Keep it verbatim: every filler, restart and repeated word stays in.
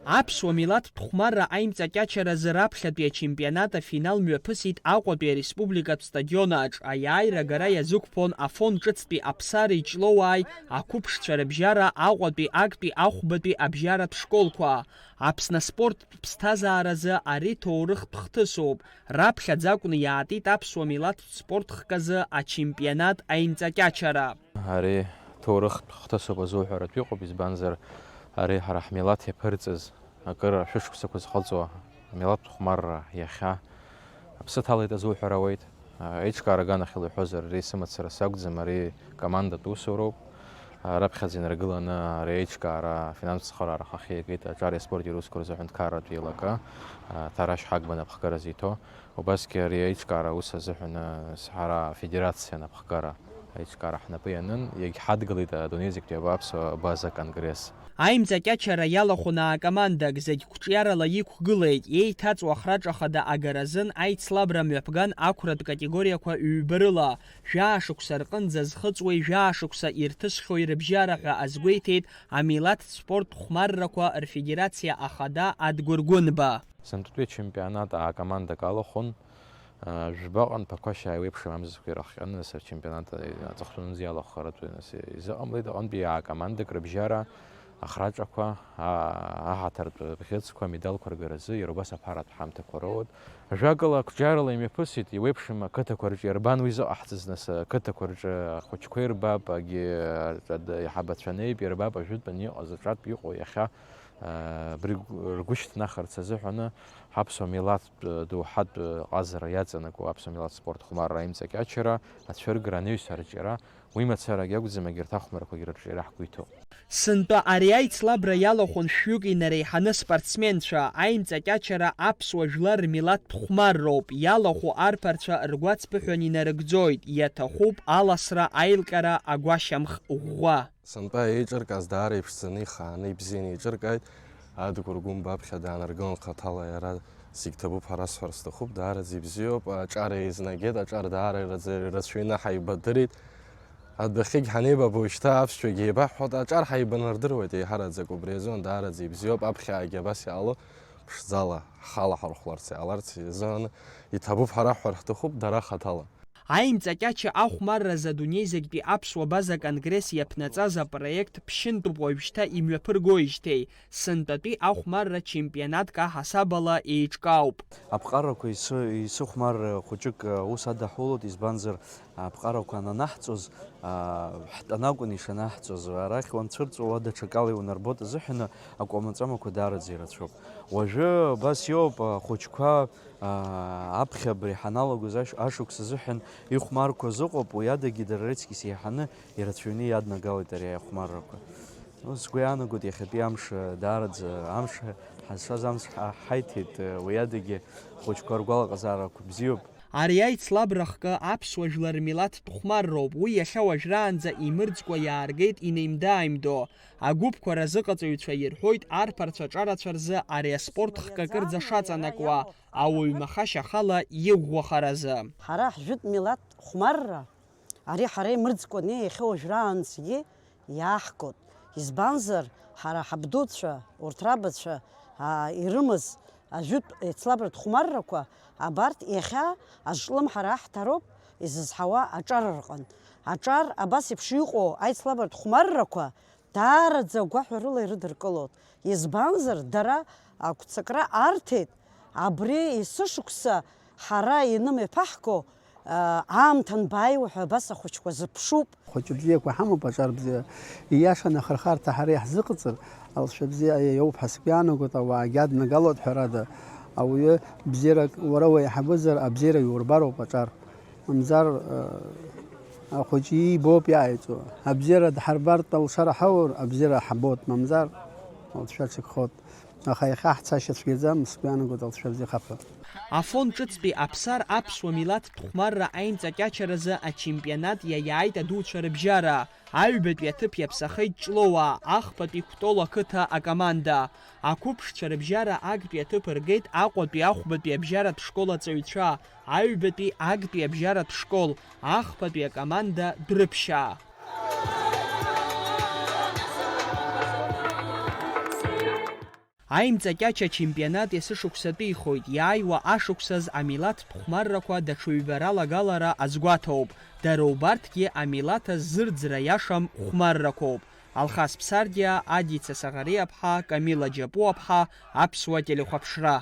Аԥсуа милаҭтә хәмарра аимҵакьачаразы раԥхьатәи ачемпионат афинал мҩаԥысит Аҟәатәи ареспубликатә стадион аҿ. Аиааира агара иазықәԥон Афон ҿыцтәи Аԥсар Иҷлоуааи ақәыԥшцәа рыбжьара Аҟәатәи актәи ахәбатәи абжьаратә школқәа. Аԥсны аспорттә ԥсҭазааразы ари ҭоурыхтә хҭысуп. Раԥхьаӡа акәны иаатит аԥсуа милаҭтә спорт хк азы ачемпионат аимҵакьачара. Ари ҭоурыхтә хҭысуп азуҳәаратә иҟоуп, избанзар, ари ҳара ҳмилаҭ иаԥырҵыз, акыр ашәышықәсақәа зхыҵуа амилаҭтә хәмарра иахьа аԥсы ҭалеит азуҳәар ауеит. Еиҿкаара аганахьала иҳәозар, ари сымацара сакәӡам, ари командатә усуроуп. Раԥхьаӡа инаргыланы ари аиҿкаара афинанстә цхыраара ахахьы иагеит аҿари аспорти русқәа рзы аҳәынҭқарратә еилакы, Ҭарашь Ҳагба напхгара зиҭо. Убасгьы ари аиҿкаара аус азыҳәан, ҳара афедерациа напхгара аиҿкаара ҳнапы ианын, иагьҳадгылеит адунеи зегьтәи абааԥсуа база конгресс. Аимҵакьачара иалахәын аа-командак, зегь қәҿиарала иқәгылеит, еиҭаҵуа ахраҿа хада агаразын аицлабра мҩаԥган ақәратә категориақәа ҩба рыла, жәаа шықәса рҟынӡа зхыҵуеи жәаа шықәса ирҭысхьои рыбжьара ҳәа азгәеиҭеит амилаҭтә спорттә хәмаррақәа рфедерациа ахада Адгәыр Гәынба. Сынтәатәи ачемпионат аа-командак алахәын. Жәбаҟа нԥақәашьа аиуеиԥшым амзақәа ирыхҟьаны, нас ачемпионат аҵыхәтәанынӡа иалахәхаратәы, нас, изыҟамлеит аҟынтәи аа-командак рыбжьара, ахраҿақәа, аа, аҳаҭартә бӷьыцқәа, амедалқәа ргаразы иара убас аԥаратә ҳамҭақәа роуеит. Ажәакала, ақәҿиарала имҩаԥысит, иуеиԥшым ақыҭақәа рҿы иарбан уи зыҟаҳҵаз, нас, ақыҭақәа рҿы ахәыҷқәа ирбап, агьи, аҿад-, иҳабацәа неип, ирбап ажәытәан иҟаз аҿатә иҟоу иахьа, аа, абри ргәы шьҭнахырц азыҳәаны ҳаԥсуа милаҭтә, доуҳатә ҟазара иаҵанакуа аԥсуа милаҭ спорт хәмарра аимҵакьачара, ацәыргара, анаҩс арҿиара, уи мацарагьы акәӡам, егьырҭ ахәмарқәагьы рырҿиара ҳгәы иҭоуп. Сынтәа ари аицлабра иалахәын шәҩык инареиҳаны спортсменцәа, аимҵакьачара аԥсуа жәлар рмилаҭтә хәмарроуп, иалахәу арԥарцәа ргәацԥыҳәан инарыгӡоит, иаҭахуп аласра, аилҟьара, агәашьамх ӷәӷәа. Сынтәа еиҿыркааз даара иԥшӡаны, ихааны, ибзианы еиҿыркааит. Адгәыр Гәынба аԥхьа даанаргылан хаҭала иара зегь ҭабуп ҳәа расҳәар сҭахуп, даараӡа ибзиоуп, аҿар еизнагеит, аҿар даара ираӡа-, ирацәаҩны ҳаибадырит. Адәахьыгь ҳанеибабо шьҭа аԥсшәагьы еибаҳҳәоит, аҿар ҳаибанардыруеит еиҳараӡак убри азын, даараӡа ибзиоуп, аԥхьаагьы абас иаало ԥшӡала, ҳхала ҳархәларц, иааларц изын иҭабуп ҳәа раҳҳәар ҳҭахуп, дара хаҭала. Аимҵакьача ахәмарразы адунеи зегьтәи аԥсуа база конгресс иаԥнаҵаз апроект ԥшьынтәуп уажәшьҭа имҩаԥыргоижьҭеи, сынтәатәи ахәмарра чемпионатк аҳасабала еиҿкаауп. Аԥҟарақәа исы-, исыхәмар хәыҷык, а, ус адаҳулоит, избанзар, аԥҟарақәа ананаҳҵоз, а, ҳтәаны акәын ишанаҳҵоз. Арахь уанцәырҵуа уа даҽакала иунарбоит азыҳәаны акәамаҵамақәа даараӡа ирацәоуп. Уажәы абас иоуп, ахәыҷқәа Аа, аԥхьа абри ҳаналагоз ашә-, ашықәс азыҳәан ихәмарқәаз ыҟоуп, уи адагьы дара рыцкьыс еиҳаны ирацәаҩны иаднагалеит ари аихәмаррақәа. Ну, сгәы иаанагоит, иахьатәи амш, даараӡа амш, ҳазшаз амш ҳа-, ҳаиҭеит, уи адагьы ахәыҷқәа ргәалаҟазаарақәа бзиоуп. Ари аицлабра хкы аԥсуа жәлар рмилаҭтә хәмарроуп, уи иахьа уажәраанӡа имырӡкәа иааргеит инеимда-ааимдо. Агәыԥқәа разыҟаҵаҩцәа ирҳәоит арԥарцәа аҿарацәа рзы ари аспорт хкы акырӡа шаҵанакуа, ауаҩ-махашьа ахала иӷәӷәахаразы. Ҳара ҳжәытә милаҭ хәмарра, ари ҳара имырӡкәаны иахьа уажәраанӡагьы иааҳгоит. Избанзар, ҳара ҳабдуцәа, урҭ рабацәа, аа, ирымаз ажәытә еицлабратә хәмаррақәа, абарҭ иахьа азҿлымҳара аҳҭароуп изызҳауа аҿар рҟын. Аҿар абас еиԥш иҟоу аицлабратә хәмаррақәа даараӡа агәаҳәарыла ирыдыркылоит. Избанзар, дара агәцакра арҭеит, абри есышықәса ҳара инымҩаԥаҳго, аа, аамҭа анбааиуа ҳәа абас ахәыҷқәа зыԥшуп. Хәыҷы бзиақәа ҳамоуп, аҿар бзиа. Ииашаны ахырхарҭа ҳара иаҳзыҟаҵар, алҵшәа бзиа иоуп ҳәа сгәы иаанагоит, ауаагьы аднагалоит, ҳәарада, ауаҩы бзиарак уара уеиҳабызар, абзиарагьы урбароуп аҿар. Мамзар, э, ахәыҷы иибоуп иааиҵо. Абзиара дҳарбартә алшара ҳаур, абзиара ҳабоит, мамзар, алҵшәа ҽакхоит. Аха иахьа ҳцашьа цәгьаӡам, сгәы иаанагоит, алҵшәа бзиахап ҳәа. Афон ҿыцтәи Аԥсар аԥсуа милаҭтә хәмарра аимҵакьачаразы ачемпионат иаиааит адуцәа рыбжьара. Аҩбатәи аҭыԥ иаԥсахеит Ҷлоуаа, ахԥатәи Кәтол ақыҭа акоманда. Ақәыԥшцәа рыбжьара актәи аҭыԥ ргеит Аҟәатәи ахәбатәи абжьаратә школ аҵаҩцәа, аҩбатәи актәи абжьаратә школ, ахԥатәи акоманда Дәрыԥшьаа. Аимҵакьача ачемпионат есышықәсатәихоит, иааиуа ашықәсаз амилаҭтә хәмаррақәа даҽа ҩба ралагалара азгәаҭоуп. Дара убарҭгьы амилаҭ азырӡра иашам хәмаррақәоуп. Алхас Ԥсардиа, Адица Саӷариаԥҳа, Камила Џьапуаԥҳа, Аԥсуа телехәаԥшра.